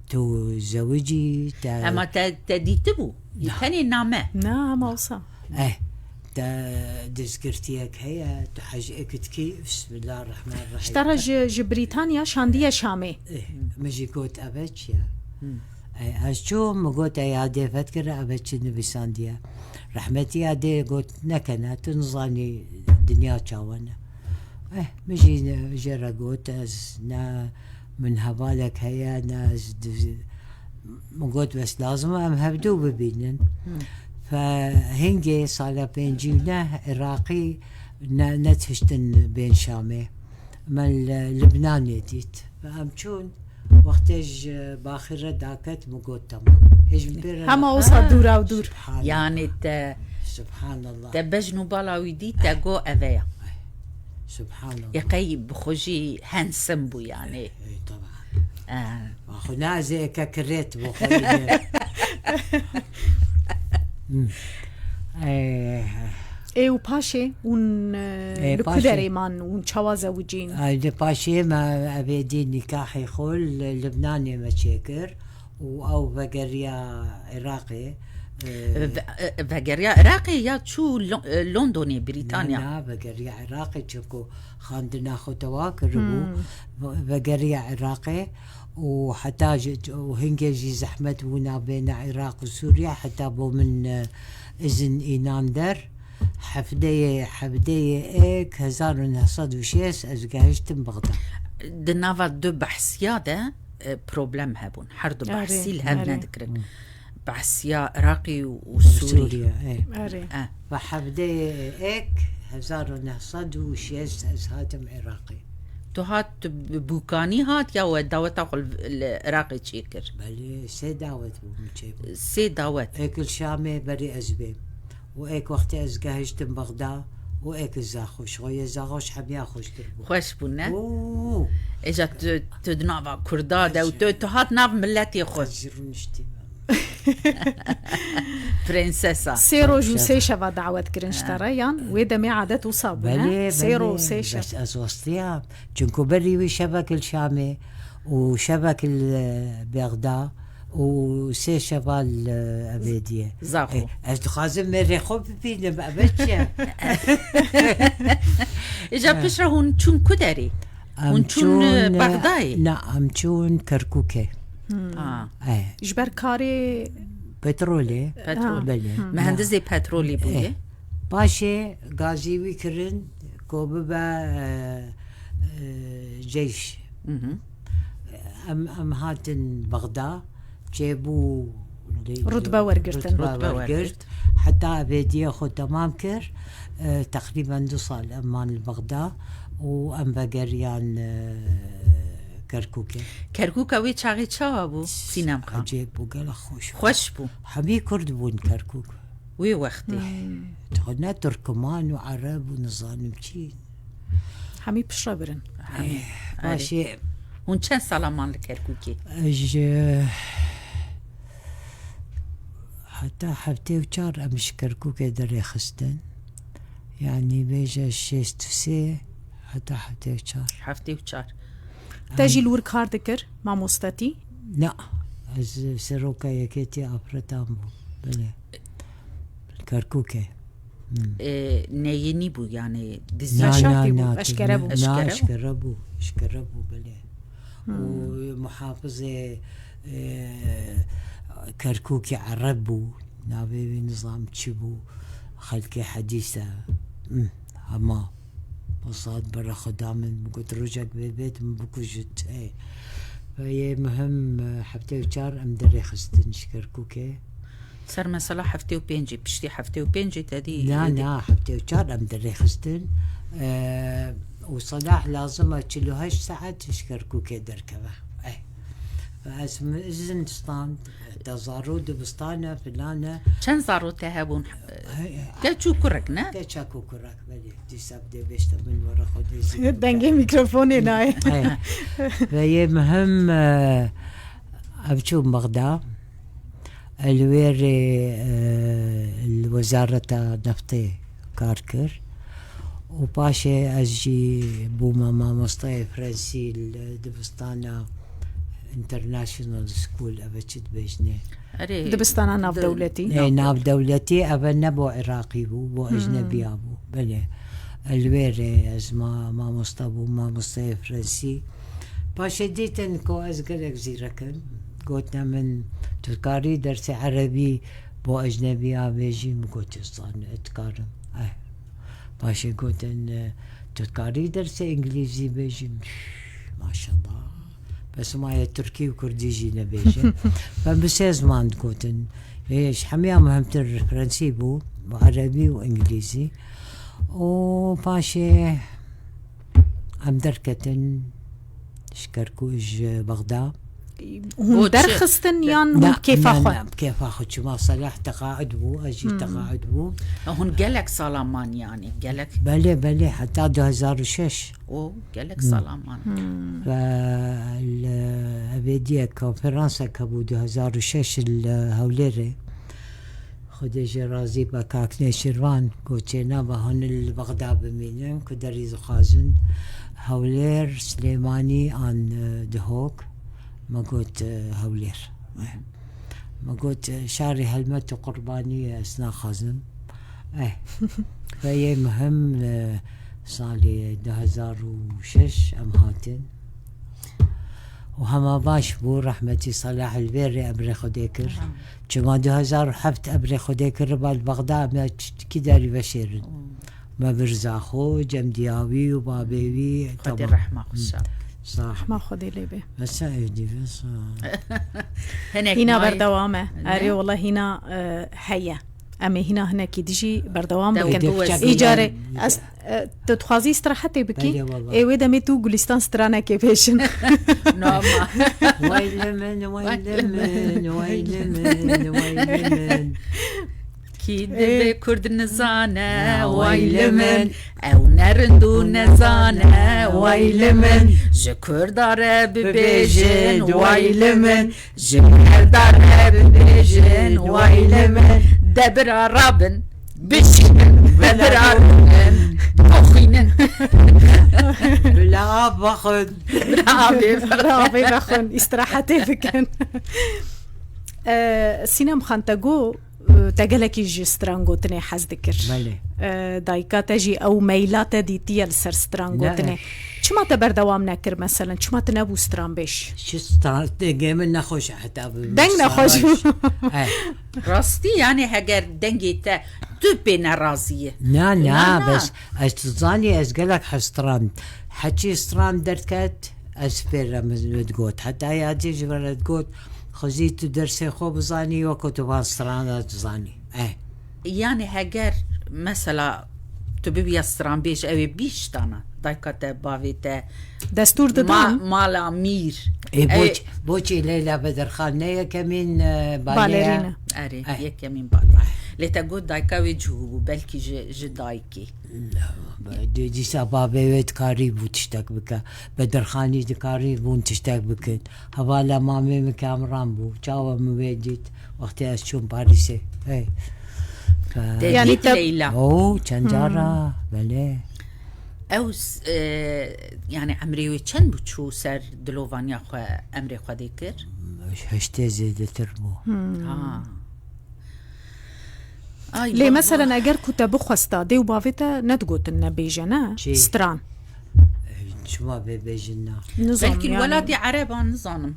tu zewicî, te Hema te, te dîtibû? Yê Na. Tenê name? Na, hema wisa. Eh, te dizgirtiyek heye, tu hecêk dikî, Bismillahirrahmanirrahîm. Ji te re ji, ji Brîtanya şandiye Şamê. Eh, min jî got, eve çi ye? Hmm. Eh, ez çûm, min got, ey, yadê fetkir, eve çi nivîsandiye? Rehmetî yadê got, nekene, tu nizanî dinya çawa ne. Eh, min jî ne, jê re got, ez ne, min hevalek heye, ne, ez di-, min got, bes lazim e em hevdû bibînin. Hmm. Fe hingê sala pêncî û neh Iraqî ne, netihiştin bên Şamê. Me li Libnanê dît. Fe em çûn, wextê ji baxî re daket, min got, temam. Hê ji min pê re Hema re- wisa dûra û dûr. Subhanallah. Yani te, Subhanallah. Te bejn û bala wî dît, te got, eve ya. Subhanallah. Yê qey bi xwe jî handsome bû yani. Ê, taban. Eh. Xwe nazê eke kirêt bû xwe yine. Hmm. Ê, Ê û paşê hûn, e, Ê, li ku paşê. derê man, hûn çawa zewicîn? Ay, di paşê me evê dî nîkahê xwe li Libnanê me çêkir. û ew vegeriya Iraqê, e, Ve-, e, vegeriya Iraqê ya çû Lo-, e, Londonê, Brîtanya? Na, na, vegeriya Iraqê, çunku xandina xwe tewa kiribû. Hmm. Ve-, vegeriya Iraqê û heta ji, û hingê jî zehmet bû navbêne Iraq û Sûriye, heta bo min, e, izin înan der. Hevdeyê, hevdeyê êk hezar û neh sed û şêst ez gehiştim Bexda. Di nava du behsiya de, e, problem hebûn. Her du Erê, behsî li hev erê. nedikirin. Hı. Behsiya Iraqî û Sûrî. Sûriye, ê. Erê. E. Ve hevdeyê êk hezar û neh sed û şêst ez hatim Iraqê. Tu hat, tu bi bûkanî hat ya we daweta xwe li, li Iraqê çêkir? Belê, sê dawet bû min çêbû. Sê dawet. Êk li Şamê berî ez bêm. û êk wextê ez gehiştim Bexda û êk Zaxo. Ji xwe yê Zaxo ji hemiya xweştir bû. Xweş bû, ne? Oo! Êja tu, tu di nava Kurda de û tu, tu hat nav miletê xwe. Ez jî rûniştî me. Prinsesa. Sê roj û sê şeva dawet kirin ji te re, yan? Wê demê adet wisa bû, ne? Belê, Sê belê. roj, sê şev. Bes ez westiyam. Çunku berî wî şevek li Şamê û şevek li, e, Bexda û sê şeva li, e, Evêdiyê. Zaxo. E, ez dixwazim mêrê xwe bibînim, eve çi ye? Îca piştre hûn çûn ku derê? Em Hûn çûn, çûn, e, e, Bexdayê? Na, em çûn Kerkûkê. Hmm. Ha. E. Ji ber karê Petrolê. Petrol. Ha. Belê. Hmm. Mühendisê petrolê bûye. E. Paşê gazî wî kirin ku bibe, e, e, ceyş. Mhm. Em, em hatin Bexda, çêbû li-, Rutbe wergirtin. Rutbe Rutbe wergirt. wergirt. Heta Evêdiyê xwe temam kir. E, teqrîben du sal em man li Bexda û em vegeriyan, e, Kerkûkê. Kerkûka wê çaxê çawa bû, Sînem Xan? Ecêb bû, gelek xweş bû. Xweş bû. Hemî Kurd bûn Kerkûk. Wê wextê. Hmm. Ne Tirkman û Ereb û nizanim çî. Hemî piştre birin. Hemî. Eh, Erê. Başê. Hûn çend sala man li Kerkûkê? Ji heta heftê û çar em ji Kerkûkê derêxistin. Yanî bêje şêst û sê heta heftê û çar. Heftê û çar. Te jî li wir kar dikir, mamostetî? Na, ez seroka yekêtiya afretan bûm. Belê. Kerkûkê. Hmm. E, neyînî bû, yani dizî. Na, Şertî na, bû, na, eşkere bû. Na, eşkere bû, eşkere bû, belê. Hmm. Û muhafizê, e, Kerkûkê Ereb bû, navê wî nizam çi bû, xelkê hedîs e. Hmm, hema. Wesat bere xwe da min, min got, rojek vê bêt, min bikujit. Ê. Ve yê muhim, e, heftê û çar em derêxistin ji Kerkûkê. Ser mesela heftê û pêncê, piştî heftê û pêncê te dî, Na, dî- na, heftê û çar em derêxistin. E, û Selah lazim e çil û heşt saet ji Kerkûkê derkeve. Eh. Ez mi izin stand, te zaro dibistane, filane. Çend zaro te hebûn? Hey, Keç û kurek, ne? Keç û kurek, belê. Dîsa bi dê bêşte min were xwe dê zî. Dengê mikrofonê nayê. Hey. Ve yê muhim, e, ev çûn Bexda. Li wê rê, e, li Wezareta Neftê kar kir. Û paşê ez jî bûme mamosteyê Frensî li dibistana International School, ev çi dibêjinê? Erê, Dibistana di- navdewletî. Ê, navdewletî, ev ne bo Iraqî bû, bo Hmm. ecnebiya bû. Belê. Li wê rê ez ma-, mamoste bûm, mamosteyê Frensî. Paşê dîtin ku ez gelek zîrek im. Gotine min, tu dikarî dersê erebî bo ecnebiya bêjî? Min got, ez zan-, dikarim. Eh. Paşê gotin, e, tu dikarî dersê îngilîzî bêjî? Maşallah. Bes ma yê tirkî û kurdî jî nebêjin. Ben bi sê ziman digotin. Ê, ji hemiya muhimtir Frensî bû, bi erebî û îngilîzî. Û paşê em derketin ji Kerkû-, ji Bexda. Hûn Bo çi? derxistin yan hûn Na, bi kêfa na, xwe? na, bi kêfa xwe. Çima Selah teqaud bû, ez jî Hmm. teqaud bûm. Hûn gelek sala man, yanî, gelek? Belê, belê, heta du hezar û şeş. O, gelek Hmm. sala man. Hmm. Ve li, evê diye konferansek hebû du hezar û şeş li Hewlêrê. Xwedê jê razî be, kak Nêçîrvan got, çênabe hûn li Bexda bimînin, ku derî dixwazin Hewlêr, Silêmanî an, e, Dihok. Me got, e, Hewlêr. Me got, e, şarê helmet û qurbanî ye, ez naxwazim. Eh, ve yê muhim, e, salê du hezar û şeş em hatin. Û hema baş bû, rehmetî Selah li vê rê emrê Xwedê kir. Aha. Çima du hezar û heft emrê Xwedê kiriba li Bexda, me ç-, kî derî veşêrin. Hmm. Me bir Zaxo, Cem Diyawî û babê wî, Xwedê tamam. rehma xwe Hmm. şa. Sağ. Rehma Xwedê lê bê. Mesela evdî ve sağ. Hinek Hîna nayê. berdewam e. Ne? Erê, wela hîna, e, heye. Em ê hîna hinekî dijî berdewam Te bikin. Evdî biçak Îcarê, berdewam. ez, e, tu dixwazî îstirahetê bikî? Belê, wela. Ê, wê demê tu Gulistan stranekê bêjin. Normal. Way li min, way li min, way li min, way li min. Kî Ê. dibe Kurd nizane, Ha, way li min. Ew ne rind û nezane, way li min. Ji Kurda re bibêjin, way li min. Ji Kurda re bibêjin, way li min. De bira rabin, bişînin, de bira rabin, bixwînin. Bila av bixwin. Bila avê bixwin. Bila avê bixwin, îstirahetê bikin. Ee, Sînem Xan, te got, e, te gelekî ji strangotinê hez dikir. Belê. E, dayika te jî ew meyla te dîtiye li ser strangotinê. Ne. Çima te berdewam nekir meselen? Çima tu nebû stranbêj? Çi stan-, dengê min nexweş e heta bi Deng nexweş bû. stranbêj. Eh. Rastî, yani heger dengê te tu pê nerazî yî. Na, na, Na, na. bes ez tu zanî ez gelek hestran. Heçî stran derket, ez pê re min digot. Heta ya dî ji we re digot, xwezî tu dersê xwe bizanî, weko tu van strana dizanî. Eh. Yani heger mesela tu bibiya stranbêj, ew ê bîştana, dayka te, bavê te, Destûr didan? ma-, mala mîr. Ê, Ew boç-, boçî Leyla Bedirxan ne yekemîn, e, balê ye? Balerîne. Erê, Eh. yekemîn balê. Lê te got dayka wê cihû bû, belkî ji, ji dayikê. Dê dîsa bavê wê dikarî bû tiştek bike. Bedirxanî dikarî bûn tiştek bikin. Hevala mamê min Kamran bû. Çawa min wê dît wextê ez çûm Parîsê. Hey. Te Yani dît te Leyla? Oo, çend Hmm. cara, belê. Ew s-, e, yani emrê wê çend bû çû ser dilovaniya xwe, emrê xwe dê kir? Heştê zêdetir bû. Hmm. Ha. Ay, Lê vah, meselen vah. eger ku te bixwesta, dê û bavê te nedigotin nebêje, ne? Çi? Stran. Eh, çima bê bêjin na? Nizam, Belkî li yani. welatê Ereba nizanim.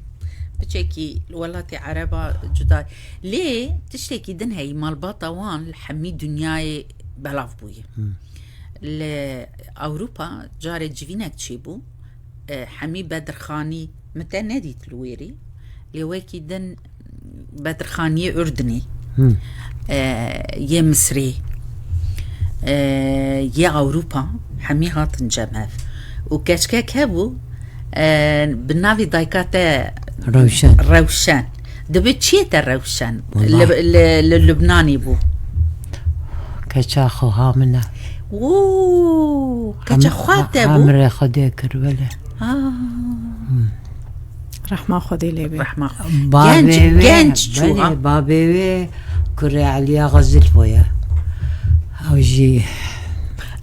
Piçekî li welatê Ereba cuda. Lê tiştekî din heyî, malbata wan li hemî dinyayê belav bûye. Hmm. Li Ewropa carê civînek çêbû. E, Hemî Bedirxanî min te nedît li wêrî. Lê wekî din Bedirxaniyê Urdinê, Hmm. e, yê Misrê, e, yê Ewropa, hemî hatin cem hev. û keçkek hebû, e, bi navê dayika te Rewşen. Rewşen. Dibe çiyê te Rewşen? Wallahî. Li, li, li Lubnanê bû. Keça xweha min e. Wû, keça Em-, xwe te bû? Emrê Xwedê kir, belê. Ah. Hmm. Rehma Xwedê lê bê. Rehma Xwedê. Bavê Genç, wê, genç çû, belê, ha? Bavê wê kurê Eliya Xezil boye. Ew jî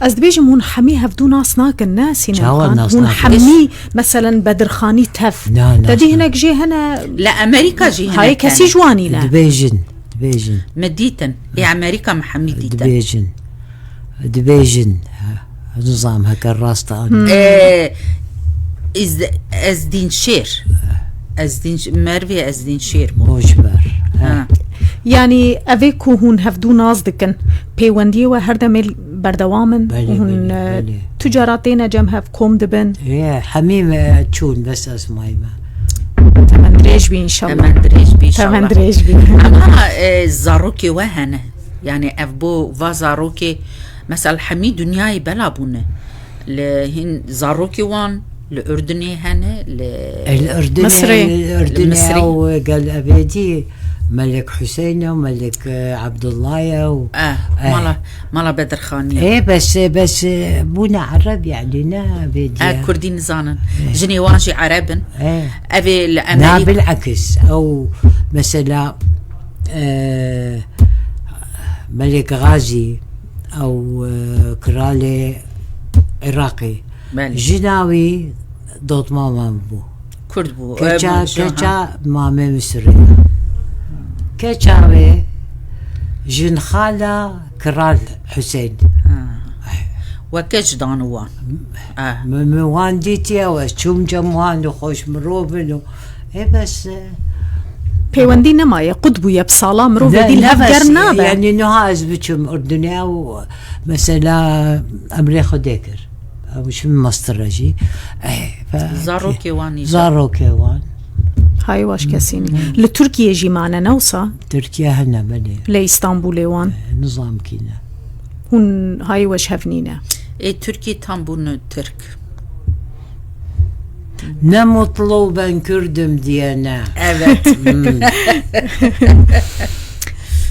Ez dibêjim hûn hemî hevdû nas nakin, ne Sînem Çawa Xan? Hûn nas nakin? Hemî, meselen, Bedirxanî tev. Na, nas Te dî nakin. Hinek jê hene. Li Amerîka jî Hayê hinek kesî hene. Ji wan î ne? Dibêjin, dibêjin. Me dîtin. Ê Amerîka me hemî dîtin. Dibêjin. Dibêjin. Nizam heke rast an. Hmm. Ê, Ez-, Ezdîn Şêr. Ezdîn Ş-, Mervê Ezdîn Şêr bû. Boş ver. Ha. Ha. Yanî ev ê ku hûn hevdû nas dikin, pêwendiyê we her demê berdewam in Belê, û hûn, belê, e, belê. Tu cara têne cem hev kom dibin. Ê, hemî me çûn, bes ez mayî me. Temen dirêj bî înşallah. Temen dirêj bî înşallah. Temen dirêj bî. Ama, e, zarokê we hene. Yanî ev bo va zarokê, mesela hemî dinyayê bela bûne. Li hîn zarokê wan li Urdunê hene, li Li Urdunê, Misrê. Li Urdunê Li Misrê. Ew gel Ebêdî, Melik Huseyne û Melik, e, Abdullah ye û, Eh, eh. Mala, mala Bedirxanî ye. Ê, bes, bes, e, bûne Ereb, yanî ne Ebêdî Eh, ye. Kurdî nizanin. Eh. Jinê wan jî Ereb in. Eh. Ev ê li Na Amerîk- bilakis, ew mesela, e, Melik Gazî, ew, e, kralê Iraqê. Belê. Jina wî dotmama min bû. Kurd bû, Keça, e, bû, keça ha. Mamê Misirê. Keça wê jinxala Kral Huseyîn. Ha. Weke ji dan wan. Ah. Min, min wan dîtiye, ez çûm cem wan û xweş mirov in û, ê, bes, e, Pêwendî nemaye, qut bûye, bi sala mirov Ne, êdî li hev ne ger bes, nabe. Yanî niha ez biçim Urdunê û mesela emrê Xwedê kir. Ew çi mastir e jî. Eh, fe-, Zarokê wan î. Zarokê wan. Hay waş kesî ne. Hmm. Li Tirkiye jî mane ne wisa? Tirkiye hene, belê. Lê Îstanbulê wan. Eh, nizam kî ne. Hûn hay weş hev nîne. Ê Tirkî tam bûne Tirk. Ne mutlu ben Kürdüm diyene. Evet. Hmm.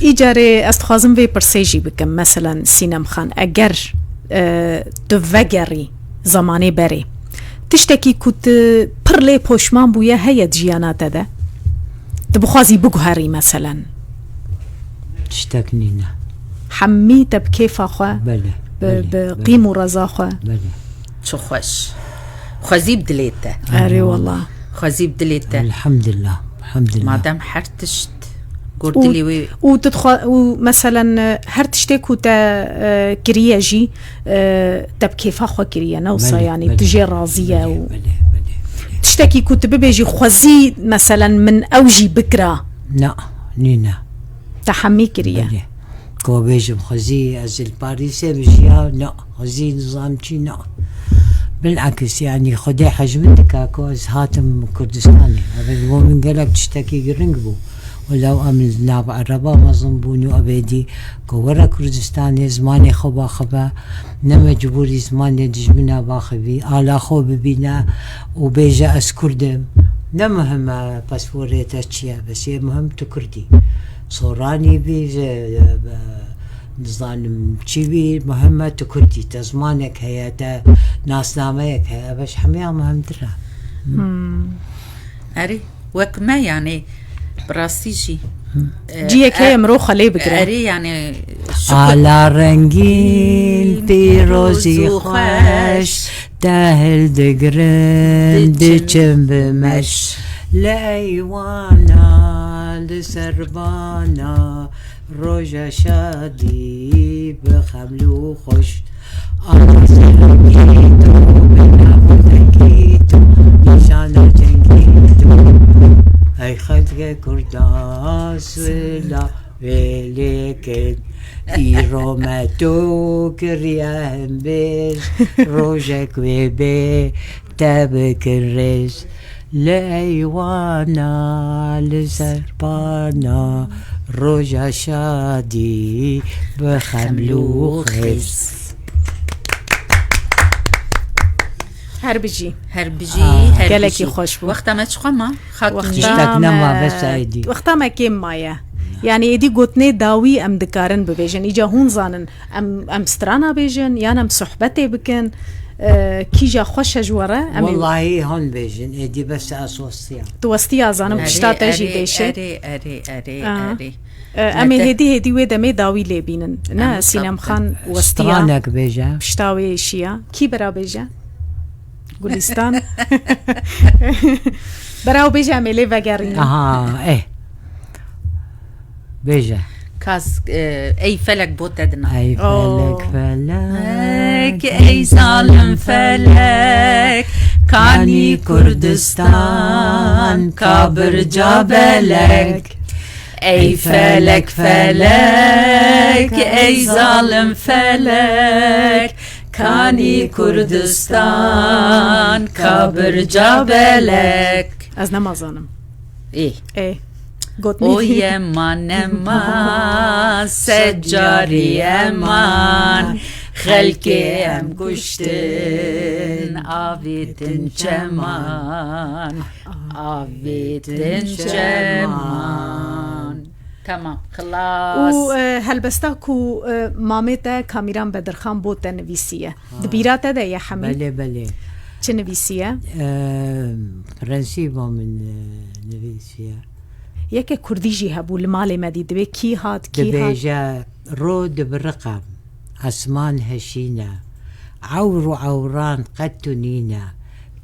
Îcarê ez dixwazim vê pirsê jî bikim. Meselen, Sînem Xan, eger, e, tu vegerî zemanê berê, tiştekî ku tu pir lê poşman bûye heye di jiyana te de? Tu bixwazî biguherî, meselen? Tiştek nîne. Hemî te bi kêfa xwe, Belê, bi, belê, bi belê. Qîm û reza xwe. Belê. Çi xweş. Xwezî bi dilê te. Erê wala. Xwezî bi dilê te. Elhamdulillah. Elhamdulillah. Madem her tişt gor Û, dilê wê. Û tu dixwa-, û meselen, e, her tiştê ku te, e, kiriye jî, e, te bi kêfa xwe kiriye, ne wisa Belê, yanî belê, tu jê razî ye belê, û belê, belê, belê. Tiştekî ku tu bibêjî xwezî, meselen, min ew jî bikira. Na, nîne. Te hemî kiriye. Belê. Ku bêjim xwezî ez li Parîsê bijiya, na, xwezî nizam çi, na. Bilakis, yanî Xwedê hej min dika ku ez hatim Kurdistanê. Ev bo min gelek tiştekî giring bû. Welew em li nav Ereba mezin bûn û ebedî ku were Kurdistanê zimanê xwe baxibe, ne mecbûrî zimanê dijmina baxivî, ala xwe bibîne û bêje ez Kurd im. Ne muhim e pasporê te çi ye, bes yê muhim tu Kurd î. Soranî bî, e, e, nizanim çi bî, muhim e tu Kurd î, te zimanek heye, te nasnameyek heye, ev ji hemiya muhimtir e. Hmm. Erê, wek me, yanî, bi rastî jî, e, Ciyek heye e, mirov xwe lê bigire. Erê, yanî, şukur. Ala rengîn, pîrozî xweş, te hildigirim, diçim bi meş. Li eywana, li serbana, roja şadî bi xeml û xweş. Ala serokî tu, bi navendekî tu, nîşana cengî tu. Ey xelkê Kurda, sila vê lêkin. Îro me tu kiriye himbêz, rojek wê bê te bikin rêz. Li eywana, li serbana, roja şadî bi xeml û xêz. Her bijî. Her bijî, her Gelekî bijî. xweş bû. Wexta me çiqa ma? Xatin Wexta jî. Tiştek me- nema bes êdî. Wexta me kêm maye. Yani êdî gotinê dawî em dikarin bibêjin. Îca hûn zanin em, em strana bêjin yan em sohbetê bikin. E, kîja xweş e ji we re. Em ê- Wellahî hon bêjin. Êdî bes ez westiya. Tu westiya zanim Erê, pişta te jî erê, dêşe. Erê, erê, erê, Aha. erê. E, em ê Mete- hêdî hêdî wê demê dawî lê bînin. Ne Em Sînem sabit. Xan westiya. Stranek bêje. Pişta wê şiya. Kî bira bêje? Gulistan. Beraw bêje em ê lê vegerînin. Aha, eh. Bêje. Kas, e, ey felek bo te dina. Ey Oh. felek felek. Ey zalim felek, kanî Kurdistan, kabirca belek. Ey felek felek, ey zalim felek, kanî Kurdistan, kabirca belek. Ez nema zanim. Ê. Ê. Gotinî. O yema nema secarî eman, xelkê em kuştin, avêtin çeman, avêtin çeman. Tamam, xilas. Û e, helbesta ku e, mamê te Kamîran Bedirxan bo te nivîsiye. Di bîra te de ye Hemî? Belê, belê. Çi nivîsiye? Eee, Prensîba min e, nivîsiye. Yeke kurdî jî hebû li malê me dî dibê kî hat, kî hat. Dibêje ro dibiriqe, esman heşîne, ewr û ewran qet tu nîne,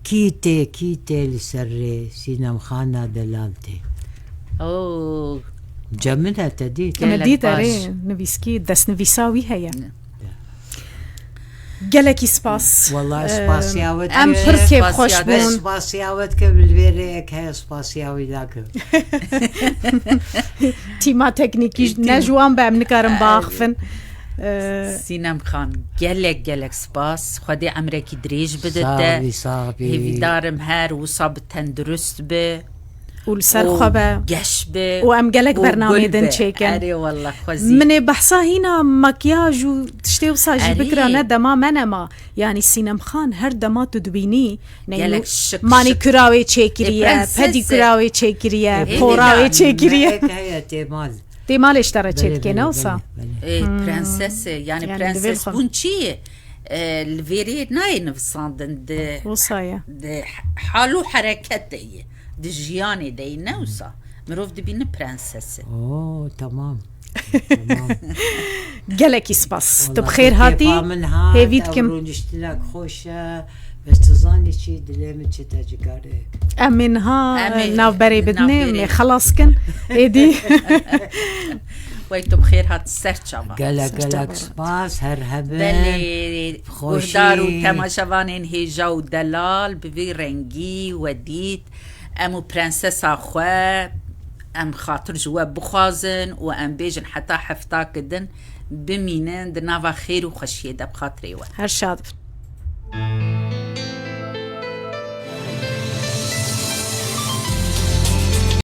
kî tê, kî tê li ser rê, Sînemxana delal tê. Oo, Cemile te dît. Me Gelek dît baş. Erê nivîskî, destnivîsa wî heye. Gelekî spas. Wallahî Ee, spasiya we Em dike. pir kêf Spasiya xweş dike. Ez bûn. spasiya we dike, bi li vê rêyek heye spasiya wî dake. Tîma teknîkî ne ji wan be em nikarin biaxifin. Ee, Sînem Xan, gelek gelek spas. Xwedê emrekî dirêj bide Sax te. bî, sax bî. Hêvîdarim her wisa bi tendurist bi. Û li ser û xwe be. Geş bi. Û em gelek û bernamê gul din bi. çêkin. Erê wallah xwezî. Min ê behsa hîna makyaj û tiştê wisa jî Erê. bikira ne dema me nema. Yani Sînem Xan her dema tu dibînî. Gelek şık, Manî şık. Kura wê çêkiriye, E, prensese. Pedikura wê çêkiriye, E, pora hêdî wê çêkiriye. Mek heye têmal. Têmalê ji te re Belê, çêdike belê, ne wisa? belê, belê. E, prensese, yani Yani prenses divê bûn çi ye? E, li vêrê nayê nivisandin di, Wisa ye. di hal û hereketê ye. Di jiyanê de ye, ne wisa. Mirov dibîne prensese. Oo, tamam. Tamam. Gelekî spas. Tu bi Wala xêr te hatî. kêfa min hat, Hêvî ew dikim. rûniştinek xweş e. Bes tu zanî çi, dilê min çi te cigarek. Em ê niha Em ê navberê navberê. bidinê, em ê xelas kin. Êdî. Wey tu bi xêr hat ser çava. Gelek Ser gelek çava. spas her hebin. Belê, Xweşî. guhdar û temaşevanên hêja û delal bi vî rengî we dît. Em û prensesa xwe, em xatir ji we bixwazin û em bêjin heta hefta ki din bimînin di nava xêr û xweşiyê de bi xatirê we. Her şad bin.